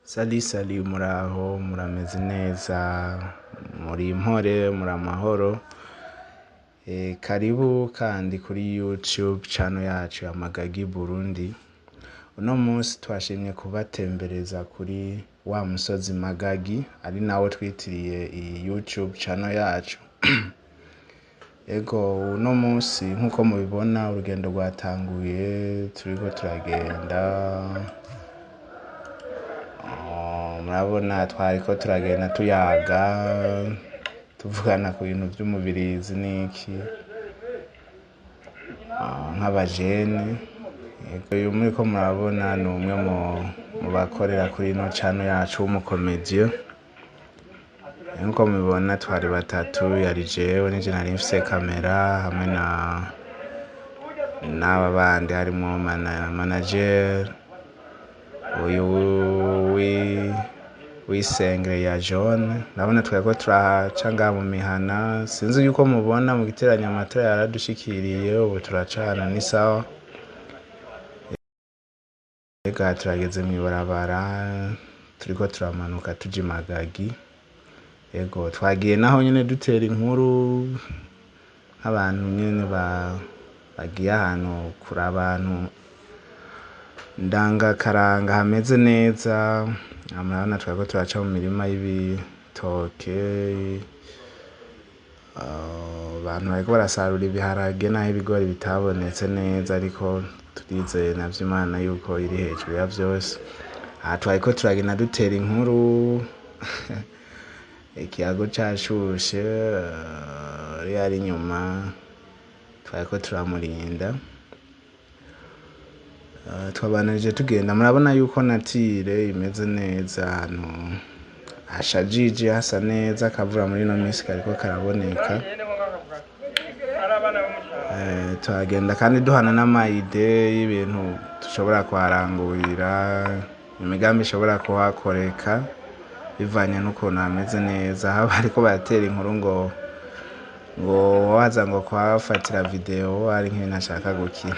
Salut salut, muraho, murameze neza, muri impore, muri amahoro. Karibu kandi kuri YouTube channel yacu ya Magagi Burundi. Uno munsi twashimye kubatembereza kuri wa musozi Magagi, ari nawo twitiriye iyi YouTube channel yacu. Ego, uno munsi nk'uko mubibona urugendo rwatanguye, turiko turagenda. Oh, murabona twariko turagenda tuyaga, tuvugana ku bintu vy'umubirizi n'iki, nk'abajene. Ego, uyu muriko murabona ni umwe mu bakorera kuri ino channel yacu w'umukomediyo. Nkuko mubibona twari batatu, yari jewe nije nari mfise kamera hamwe na n'aba bandi harimwo manager uyu w'isengere ya jaune. Ndabona twariko turaca ngaha mu mihana, sinzi yuko mubona mu giteranyo amatara yaradushikiriye, ubu turacana ni sawa. Ega turageze mw'ibarabara, turiko turamanuka tuja i Magagi. Ego, twagiye naho nyene dutera inkuru nk'abantu nyene bagiye ahantu kuraba ahantu ndangakaranga hameze neza. Murabona twariko turaca mu mirima y'ibitoke, abantu bariko barasarura ibiharage naho ibigori bitabonetse neza, ariko turizeye navyo Imana yuko iri hejuru ya vyose. Aha twariko turagenda dutera inkuru, ikiyago cashushe, uriya ari inyuma twariko turamurinda. Twabandanije tugenda, murabona yuko nature imeze neza, ahantu hashajije hasa neza, akavura muri ino minsi kariko karaboneka. Tuhagenda kandi duhana n'ama idées y'ibintu dushobora kuharangurira, imigambi ishobora kuhakoreka bivanye n'ukuntu hameze neza. Aho bariko baratera inkuru ngo waza ngo kuhafatira video ari nk'ibintu ashaka gukina.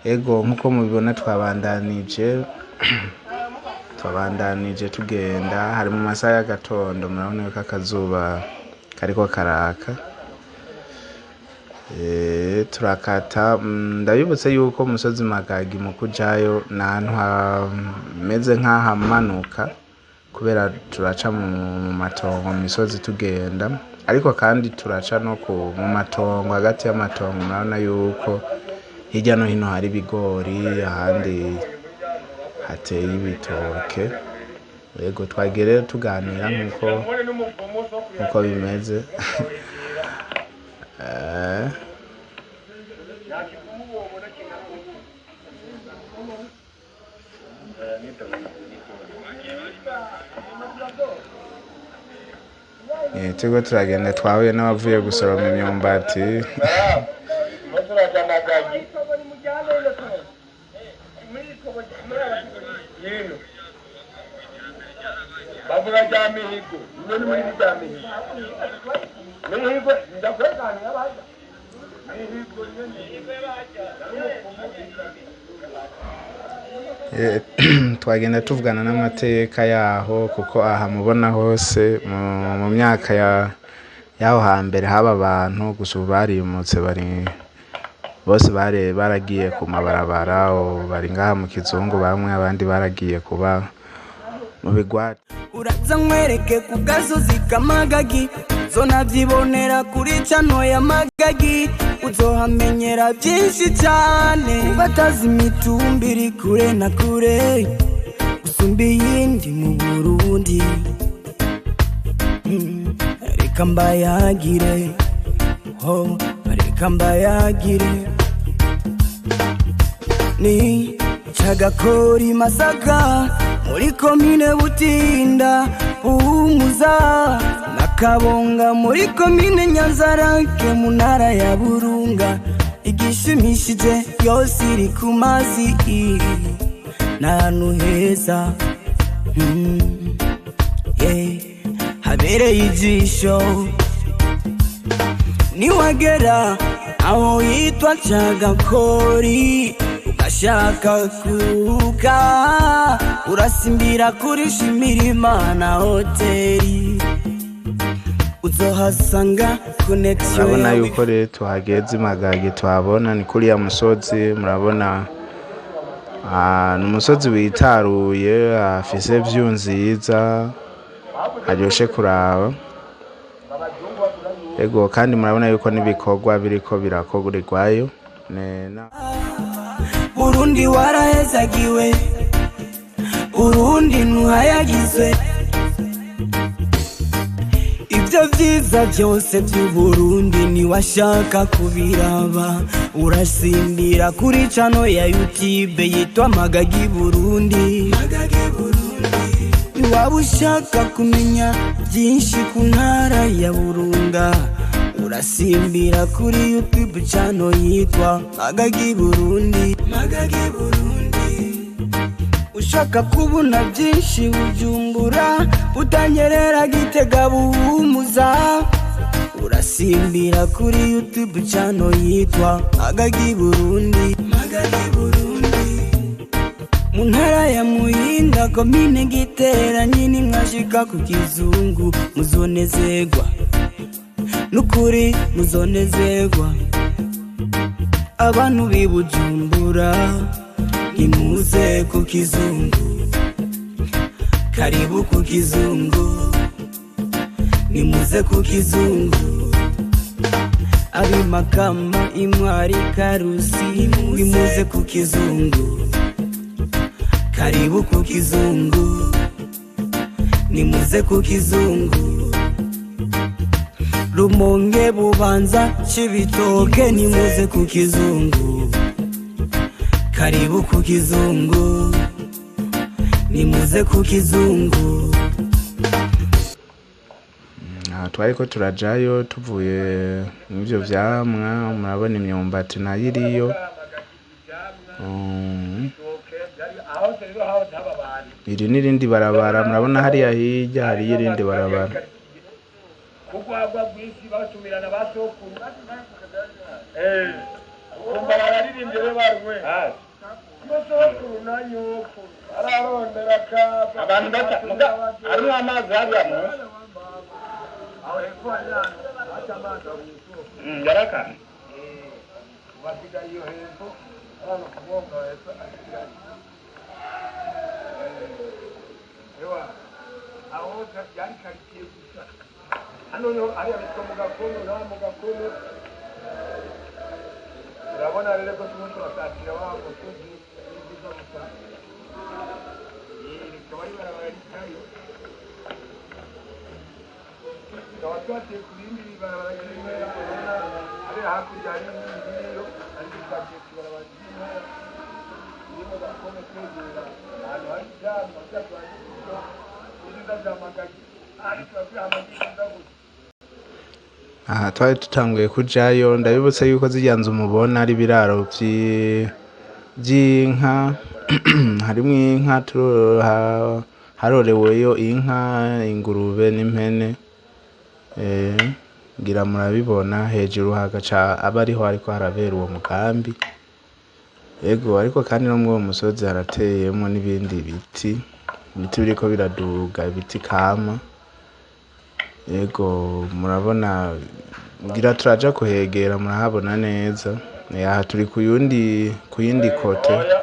Ego, nkuko mubibona twabandanije tugenda, hari mu masaha y'agatondo, murabona yuko akazuba kariko karaka. Turakata, ndabibutse yuko umusozi Magagi mu kujayo ni ahantu hameze nk'ahamanuka, kubera turaca mu matongo, mu misozi tugenda, ariko kandi turaca no mu matongo, hagati y'amatongo murabona yuko hirya no hino hari ibigori, ahandi hateye ibitoke. Ego, twagiye rero tuganira nkuko bimeze. Turiko turagenda twahuye n'abavuye gusoroma imyumbati. Bavuga rya Mihigo, iyo ni muri rya Mihigo. Mihigo, ndakweganira baza. Mihigo nyene. Twagenda tuvugana n'amateka yaho, kuko aha mubona hose mu myaka yaho hambere haba abantu, gusa ubu barimutse, bari bose baragiye ku mabarabara, ubu bari ngaha mu kizungu bamwe, abandi baragiye kuba mu bigwati. Uraza nkwereke ku gasozi k'Amagagi, uzonavyibonera kuri channel ya Magagi, uzohamenyera vyinshi cane. Batazi imitumba iri kure na kure gusumba iyindi mu Burundi. Reka mbayagire, ho, reka mbayagire. Ni Cagakori Masaka muri komine Butinda, Uhumuza na Kabonga muri komine Nyanzarake mu ntara ya Burunga. Igishimishije yose iri ku mazi, n'ahantu heza, yeah, habereye ijisho. Niwagera aho yitwa Cagakori. Washaka kuruhuka, urasimbira kurisha imirima na hoteli, uzohasanga connection. Murabona yuko rero tuhageze Magagi, tuhabona ni kuriya musozi murabona. Ni umusozi witaruye, afise view nziza, haryoshe kuraba. Ego, kandi murabona yuko n'ibikorwa biriko birakorerwayo. Burundi warahezagiwe, Burundi ntuhayagizwe. Ibyo vyiza byose by'Uburundi niwashaka kubiraba, urasimbira kuri channel ya YouTube yitwa Magagi Burundi. Waba ushaka kumenya byinshi ku ntara ya Burunga, urasimbira kuri YouTube channel yitwa Magagi Burundi. Magagi Burundi. Ushaka kubona byinshi Bujumbura, Butanyerera, Gitega, Buhumuza, urasimbira kuri YouTube channel yitwa Magagi Burundi. Magagi Burundi. Mu ntara ya Muyinga, komine Giteranyi, nimwashika ku Kizungu muzonezerwa, nukuri muzonezerwa. Abantu b'i Bujumbura, nimuze ku Kizungu, karibu ku Kizungu, nimuze ku Kizungu. Ab'i Makamba, Imwari, Karusi, nimuze ku Kizungu, karibu ku Kizungu, nimuze ku Kizungu. Rumonge, Bubanza, Cibitoke, nimuze ku Kizungu, karibu ku Kizungu, nimuze ku Kizungu. Aha twariko turajayo tuvuye mw'ivyo vyamwa, murabona imyumbati nayo iriyo. Iri n'irindi barabara, murabona hariya hirya hariyo irindi barabara. Kugwagwa bw'isi batumirana ba sokuru, kumva bararirimbye be barwe sokuru na nyokuru ararondera kaba Abantu baca muga harimwo amazi hariya munsi. Aho hepfo hari ahantu haca amazi aho mw'isoko. Yarakanye. Basigaye iyo hepfo hano ku mwonga hepfo asigaye ewa aho yari karitsiye gusa. Hano niho hariya bitwa mu Gakono, nta mu Gakono. Urabona rero ko turimo turasatira wa musozi w'ibyiza gusa. Iri rikaba ari ibarabara ritayo, tukaba twateye ku rindi barabara ry'intara. Urabona hariya hakurya hari n'ibindi rero, ariko twateye ku ibarabara ry'intara riri mu Gakono, twegera ahantu hari ivyamwa vyatwaje ibyiza vya Magagi, ariko tuba ibyiza gusa. Aha twari dutanguye kujayo, ndabibutse yuko zirya nzu mubona ari ibiraro vy'inka, harimwo inka, haroreweyo inka, ingurube n'impene. Ngira murabibona hejuru hagaca aba ariho hariko harabera uwo mugambi. Ego, ariko kandi no mw'uwo musozi harateyemwo n'ibindi biti, ibiti biriko biraduga, ibiti kama. Ego, murabona ngira turaja kuhegera murahabona neza. Aha turi kuyundi kuyindi côté.